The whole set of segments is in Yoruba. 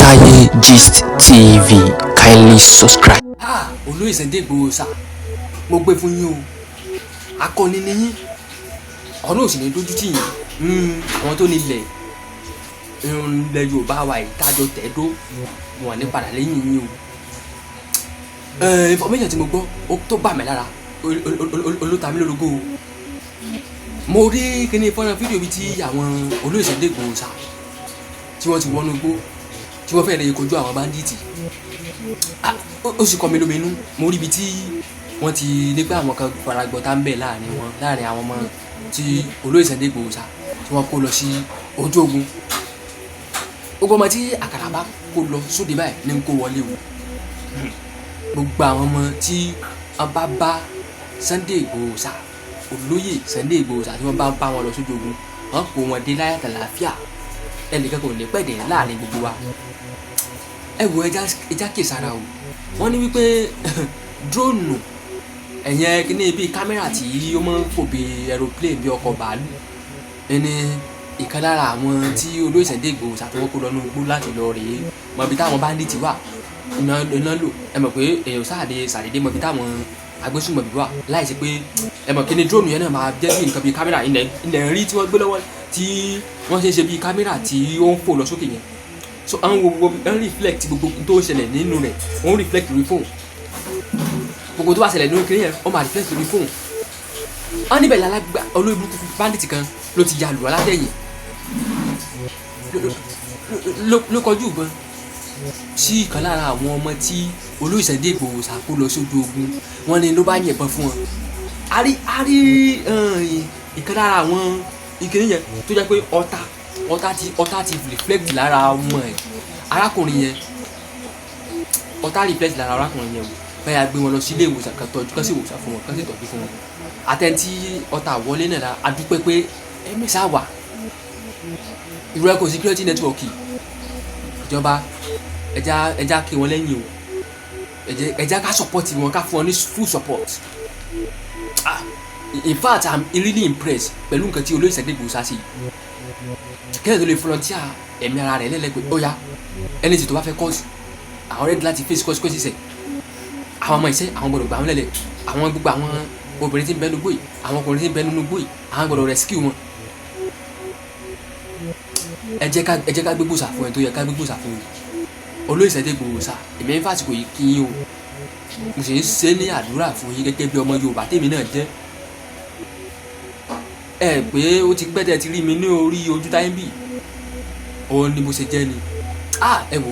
Ojútáyé Gist TV. Kindly subscribe. Ha, olóyè Sunday Igboho sà, mo gbé fún yín o. Akọni ni yín, ọ̀nà òsì ní dójú tì yín. Àwọn tó nílẹ̀ ilẹ̀ Yorùbá wa yìí tájọ tẹ̀dó wọn ní padà lẹ́yìn yín o. Information tí mo gbọ́, ó tó bà mí lára, olóta mi lólobó o. Mo rí kíní fọ́nrán fídíò bíi tí àwọn olóyè Sunday Igboho sà tí wọ́n ti wọnú igbó, tí wọ́n fẹ́ẹ́ lè kojú àwọn bandit. Ó sì kọ mi lóminú. Mo rí ibi tí wọ́n ti nígbà àwọn kan faragbọ́ta ń bẹ̀ láàrin wọn, láàrin àwọn ọmọ tí olóyè Sunday Igboho sà tí wọ́n kó lọ sí ojú ogun. Gbogbo ọmọ tí àkàrà bá kó lọ sóde báyìí ní kó wọlé o. Gbogbo àwọn ọmọ tí wọ́n bá bá Sunday Igboho sà, olóyè Sunday Igboho sà, tí wọ́n bá bá wọn lọ sójú ogun, wọ́n kó wọn dé láyà tàlàáfíà. Ẹnìkan kò ní pẹ̀dẹ̀ láàrin gbogbo wa. Ẹ wo, ẹja kèsàrà o. Wọ́n ní wípé drone ẹ̀yẹn, kíní bíi kámẹ́rà tí ó máa ń fò bíi aeroplane, bíi ọkọ̀ bàálù, ẹni ìkan lára àwọn tí olóyè Sunday Igboho sà tí wọ́n kó lọ ní igbó láti lọ rèé mọ ibi táwọn bandit wà iná lò. Ẹ mọ̀ pé èèyàn sáàdé sàdédé mọ ibi táwọn agbésùnmọ̀bí wà láì ṣe pé ẹ mọ̀ kíní drone yẹn náà máa jẹ́ bí nǹkan bíi kámẹ́rà ilẹ̀ ilẹ̀ rí tí wọ́n gbé lọ́wọ́, tí wọ́n ṣe ń ṣe bíi kámẹ́rà tí ó ń fò lọ sókè yẹn. So àwọn wo gbogbo ń reflect gbogbo tó ń ṣẹlẹ̀ nínú rẹ̀, ó ń reflect lórí fóònù. Gbogbo tó bá ṣẹlẹ̀ nínú kiri yẹn, ó máa reflect lórí fóònù. Wọ́n níbẹ̀ lálágbá olórí burúkú bandit kan ló ti ya lù wá látẹ̀yìn, ló kọjú ìbọn sí ìkan lára àwọn ọmọ tí olóyè Sunday Igboho sà kó lọ sójú ogun. Wọ́n ní ló bá yìnbọn fún wọn. A rí ìkan lára àwọn ìkíní yẹn tó jẹ́ pé ọta ti reflect lára ọmọ ẹ̀, arákùnrin yẹn. Ọta reflect lára arákùnrin yẹn o. Bẹ́ẹ̀ a gbé wọn lọ sí ilé ìwòsàn kan, tọ́jú kan sì wòsàn fún wọn, kan sì tọ́jú fún wọn. Àtẹ̀ntí ọta wọlé náà la a dúpẹ́ pé ẹ̀mí sá wà. Ìrora kò security network ìjọba, ẹja kí wọn lẹ́yìn o. Ẹja ká support wọn, ká fún wọn ní full support. Ah, in fact, I'm really impressed pẹ̀lú nǹkan tí olóyè Sunday Igboho sá sí kẹ́lẹ́ tó lè volunteer ẹ̀mí ara rẹ̀ lẹ́lẹ́gbẹ̀ẹ́. Ó yá, ẹni tí tó bá fẹ́ cause, àwọn ready láti face consequences ẹ̀. Àwọn ọmọ ìṣe, àwọn gbọ́dọ̀ gbà wọ́n lẹ́lẹ̀. Àwọn gbogbo àwọn obìnrin tí ń bẹ nínú igbó yìí, àwọn ọkùnrin tí ń bẹ nínú igbó yìí, àwọn gbọ́dọ̀ rescue wọn. Ẹ jẹ́ ká gbégbó sà fún ẹ tó yẹ ká gbégbó sà fún o. Olóyè Sunday Igboho sà, èmi ń fàsìkò yìí kí yín o. Mo sì ń ṣe ní àdúrà fún yín gẹ́gẹ́ bí ọmọ Yorùbá tèmi náà jẹ́. Ẹ pé ó ti pẹ́ tẹ́ ti rí mi ní orí ojú táyé bì, òun ni mo ṣe jẹ́ ni. Ah, ẹ wo,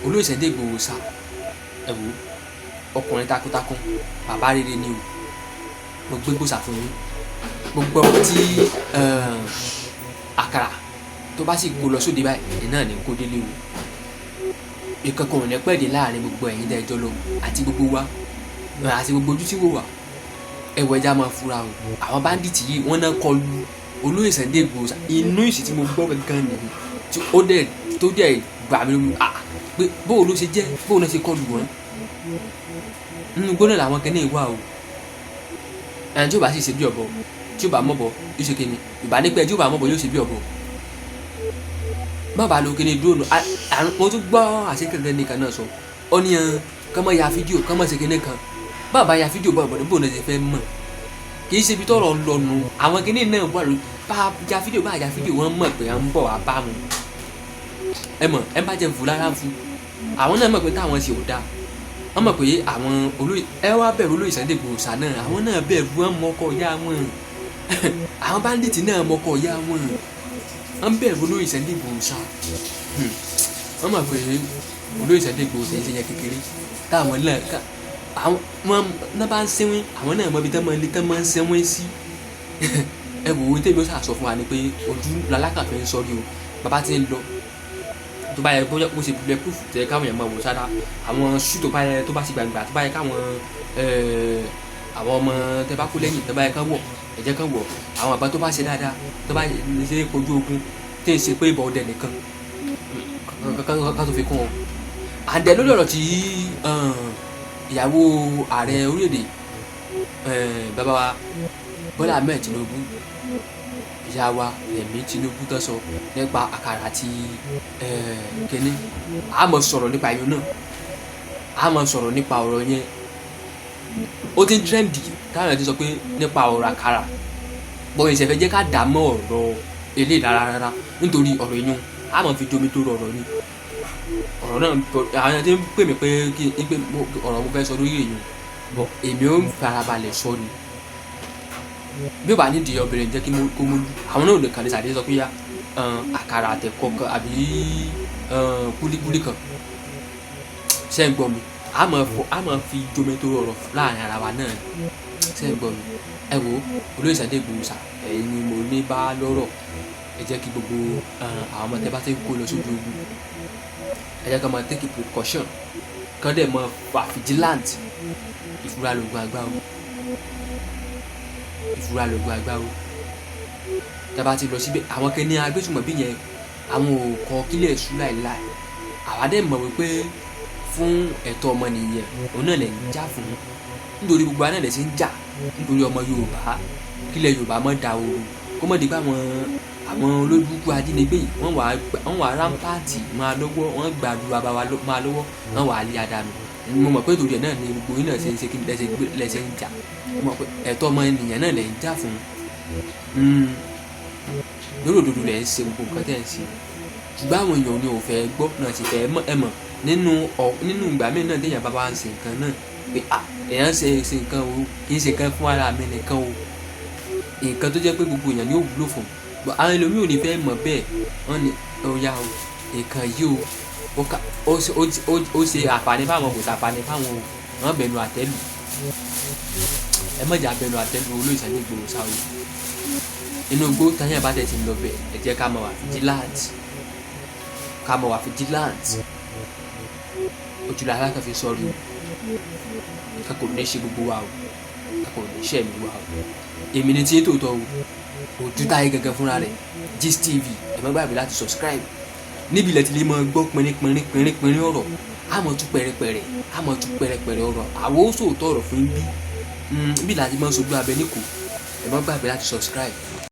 olóyè Sunday Igboho sà, ẹ wo, ọkùnrin takuntakun, bàbá rere ni o. Mo gbé gbòòsà fún yín. Gbogbo ọmọ tí àkàrà tó bá sì kó lọ sóde báyìí náà ní kó délé o. Ìkankan ò ní pẹ́ dé láàrin gbogbo ẹ̀yin dẹ́jọ́ lọ àti gbogbo wa àti gbogbo ojú tí wò wá. Ẹ wọ, ẹja máa fura o. Àwọn bandit yìí, wọ́n náà kọlu olóyè Sunday Igboho. Inú ìsì tí mo gbọ́ gangan nìyí tí ó dẹ̀ tó dẹ̀ gbà mí lómi, ah, pé bóun ló ṣe jẹ́, bóun ló ṣe kọlu wọn nínú gbóná làwọn kẹ́ni wà o. Ẹni tí ó bá sì ṣe bí ọ̀bọ, tí ó bá mọ̀bọ yóò ṣe kíni ìbá nípẹ́, tí ó bá mọ̀bọ yóò ṣe bí ọ̀bọ. Má bàa lo kíni drone. Mo tún gbọ́ àṣekẹ̀kẹ́ nìkan náà sọ, ó ní ẹ̀ kọ́ mọ́ ya fídíò, kọ́ mọ́ ṣe kíní kan. Bá bá ya fídíò, bá bọ̀ bóun náà ṣe fẹ́ mọ̀? Kì í ṣe ibi tọ́rọ̀ ń lọ nù. Àwọn kíní náà wà lórí bá ya fídíò, bá ya fídíò, wọ́n mọ̀ pé à ń bọ̀ wá bá wọn. Ẹ mọ̀, ẹ bá jẹ́ fún lára fún àwọn náà mọ̀ pé táwọn ṣe ò dáa. Wọ́n mọ̀ pé àwọn olóyè, ẹ wá bẹ̀rù olóyè Sunday Igboho sà náà. Àwọn náà bẹ̀rù wọn, mọ́kọ̀ ya wọn. Àwọn bandit náà mọ́kọ̀ ya wọn, wọ́n bẹ̀rù olóyè Sunday Igboho sà. Wọ́n mọ̀ pé olóyè Sunday Igboho ṣe ń ṣe yẹn kékeré táwọn náà ká àwọn wọn náà bá ń sẹ́wọ́n. Àwọn náà mọ ibi tán máa ń lé, tán máa ń sẹ́wọ́n sí. Ẹ wò ó, tèmi ó sàsọ fún wa ni pé ojú lalákàfẹ́ ń sọrí o. Bàbá ti ń lọ, tó bá yẹ kó ṣe bulletproof tẹ káwọn èèyàn máa wò sára, àwọn ṣú tó bá yẹ, tó bá sì gbàgbà, tó bá yẹ káwọn àwọn ọmọ tẹ bá kú lẹ́yìn, tó bá yẹ kán wọ̀, ẹ jẹ́ kán wọ̀. Àwọn àbá tó bá ṣe dáadáa, tó bá ṣe kojú ogun, tí ì ṣe pé ìbọn ọdẹ nìkan ká tó fi kún ọ. Àǹdẹ lórí ọ̀rọ̀ tí ìyàwó ààrẹ orílẹ̀-èdè, bàbá wa Bọ́lá Ahmed Tinubu, ìyá wa Rẹ̀mí Tinubu, tó sọ nípa àkàrà àti kínní. A máa sọ̀rọ̀ nípa ẹ̀yún náà, a máa sọ̀rọ̀ nípa ọ̀rọ̀ yẹn. Ó ti ń trend táwọn ti sọ pé nípa ọ̀rọ̀ àkàrà bọ́ ìṣẹ̀fẹ̀ jẹ́ ká dà mọ́ ọ̀rọ̀ eléyìí rárá rárá, nítorí ọ̀rọ̀ ẹ̀yún a máa fi jomi tó ọ̀rọ̀ ni ọ̀rọ̀ náà. Àwọn tí ń pè mí pé kí n pé ọ̀rọ̀ mo fẹ́ sọ lórí èyàn bọ̀, èmi ò ń farabalẹ̀ sọ ni. Bí ó bá nídìí obìnrin jẹ́ kí kó mú àwọn náà ò lè kàn lè sàdé sọ pé yá àkàrà àtẹ̀kọ kan àbí kúlíkúlí kan. Ṣé ń gbọ́ mi? A máa fọ, a máa fi jomi tó ọ̀rọ̀ láàrin ara wa náà. Ṣé ń gbọ́ mi? Ẹ wo olóyè Sunday Igboho sà, ẹ̀yin ni mo ní bá lọ́rọ̀. Ẹ jẹ́ kí gbogbo àwọn ọmọ tẹ́ bá ti ń kó lọ sójú ogun, ẹ jẹ́ ká máa take precaution, kán dẹ̀ máa wà vigilant. Ìfura lògùn àgbà o, ìfura lògùn àgbà o. Tá a bá ti lọ síbẹ̀, àwọn kẹ́ni agbésùmọ̀bí yẹn, àwọn ò kọ́ kílẹ̀ ṣú láìláì. Àwa dẹ̀ mọ̀ wípé fún ẹ̀tọ́ ọmọnìyàn òun náà lẹ̀ ń jà fún, nítorí gbogbo àná lẹ̀ ṣe ń jà nítorí ọmọ Yorùbá, kílẹ̀ Yorùbá mọ́ da ooru, kó mọ̀ di pé àwọn olójúkú ajínigbé yìí wọ́n wà rampant máa lọ́wọ́, wọ́n gbàdúrà bá wa máa lọ́wọ́, wọ́n wà á lé àdánù. Mo mọ̀ pé torí ẹ̀ náà ni gbogbo yín náà ṣe ń ṣe kí lẹ́sẹ̀ ń jà. Mo mọ̀ pé ẹ̀tọ́ ọmọnìyàn náà lẹ̀ ń jà fún. Lórí òdodo lẹ̀ ń ṣe gbogbo nǹkan tẹ̀ ń ṣe, ṣùgbọ́n àwọn èèyàn ni ò fẹ́ gbọ́ náà sì fẹ́ mọ̀. Ẹ mọ̀ nínú ìgbà míì náà, téèyàn bá wá ń ṣe nǹkan náà pé ah, èèyàn ṣe nǹkan o, kì í ṣe nǹkan fún ara mi nìkan o, nǹkan tó jẹ́ pé gbogbo èèyàn ni ó wúlò fún. But àwọn ẹlòmíì ò ní fẹ́ mọ̀ bẹ́ẹ̀. Wọ́n ní ó yá o, nǹkan yìí o, ó ṣe àǹfààní fáwọn, kò ṣàǹfààní fáwọn o, wọ́n bẹnu àtẹ́lù. Ẹ má jà bẹnu àtẹ́lù olóyè Sunday Igboho sá o. Inú igbó táyà bá tẹ̀ ti ń lọ bẹ̀, ẹ jẹ́ ká máa wà vigilant, ká máa wà vigilant. Ojúlá alákan fi sọ̀rí o. Nǹkan kò ní ṣe gbogbo wa o, nǹkan kò ní ṣe ẹ̀mí wa o. Èmi ni tí ń tòótọ́ o, ojú táyé gangan fúnra rẹ̀, Gist TV. Ẹ má gbàgbé láti subscribe. Níbi ilẹ̀ tí lè máa gbọ́ pínrín pínrín pínrín pínrín ọ̀rọ̀, á mọ̀ tú pẹ̀rẹ̀pẹ̀rẹ̀, á mọ̀ tú pẹ̀rẹ̀pẹ̀rẹ̀ ọ̀rọ̀. Àwọn ó sòótọ́ ọ̀rọ̀ fún bí bí láti máa ń sojú abẹ níkò. Ẹ má gbàgbé láti subscribe.